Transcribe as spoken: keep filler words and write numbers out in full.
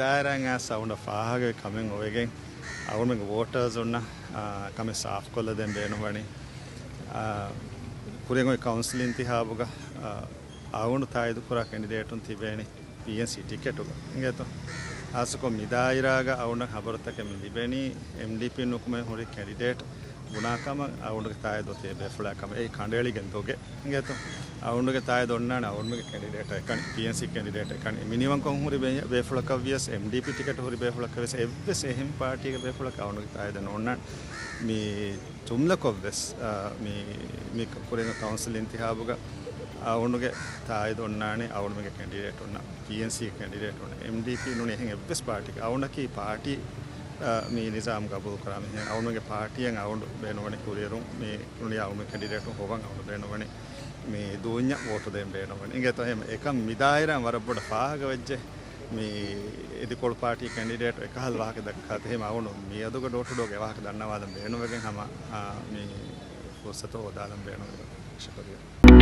ދާއިރާއިން އައިސް އަޅުގަނޑަށް ފާހަގަވި ކަމެއް އޮވެގެން، އަޅުގަނޑުމެންގެ ވޯޓާސް އޮންނަ، އާ، ކަމެއް ސާފުކޮށްލަދޭން ބޭނުންވަނީ. އާ، ކުރިން އޮތް ކައުންސިލް އިންތިހާބުގަ، އާ، އަޅުގަނޑު ތާއީދުކުރާ ކެންޑިޑޭޓުން ތިބޭނީ ޕީއެންސީ ޓިކެޓުގަ. އިނގޭތޯ؟ އާސުކޮށް މިދާއިރާގަ އަޅުގަނޑަށް ޚަބަރުތަކެއް މި ލިބެނީ އެމްޑީޕީން ނުކުމެ ހުރި ކެންޑިޑޭޓް ބުނާ ކަމަށް އަޅުގަނޑުގެ ތާއީދު އޮތީ ބޭފުޅާ ކަމަށް. އެއީ ކަނޑައެޅިގެން ދޮގެއް. އިނގޭތޯ؟ އަޅުގަނޑުގެ ތާއީދު އޮންނާނެ އަޅުގަނޑުމެންގެ ކެންޑިޑޭޓަށް އެކަނި، ޕީއެންސީ ކެންޑިޑޭޓަށް އެކަނި. މިނިވަންކޮށް ހުރި ބޭ-، ބޭފުޅަކަށް ވިޔަސް، އެމްޑީޕީ ޓިކެޓް ހުރި ބޭފުޅަކަށް ވިޔަސް، އެއްވެސް އެހެން ޕާޓީގެ ބޭފުޅަކަށް އަޅުގަނޑުގެ ތާއީދެއް ނޯންނާނެ. މި ޖުމްލަކޮށްވެސް، އާ، މި، މި ކުރިން ކައުންސިލް އިންތިހާބުގަ އަޅުގަނޑުގެ ތާއީދު އޮންނާނެ އަޅުގަނޑުމެންގެ ކެންޑިޑޭޓު އޮންނަ، ޕީއެންސީ ކެންޑިޑޭޓު އޮންނަ، އެމްޑީޕީ ނޫނީ އެހެން އެއްވެސް ޕާޓީ، އަޅުގަނޑަކީ ޕާޓީ، އާ، މި ނިޒާމް ގަބޫލު ކުރާ މީހެއް. އަޅުގަނޑުގެ ޕާޓީއަށް އަޅުގަނޑު ބޭނުންވަނީ ކުރިއެރުން މި ނޫނީ އަޅުގަނޑު ކެންޑިޑޭޓު ހޮވަން އަޅުގަނޑު ބޭނުންވަނީ މި ދޫންޏަށް ވޯޓު ދޭން ބޭނުންވަނީ. އިނގޭތޯ އެހެން އެކަން މި ދާއިރާއިން ވަރަށް ބޮޑަށް ފާހަގަވެއްޖެ. މި އިދިކޮޅު ޕާޓީ ކެންޑިޑޭޓު އެކަހަލަ ވާހަކަ ދައްކާތީ އެހެން އަޅުގަނޑު މިއަދުގެ ޑޯ ޓު ޑޯގަ އެ ވާހަކަ ދަންނަވާލަން ބޭނުންވެގެން ހަމަ، އާ، މި ފުރުސަތު ހޯދާލަން ބޭނުންވެގެން. ޝުކުރިއްޔާ.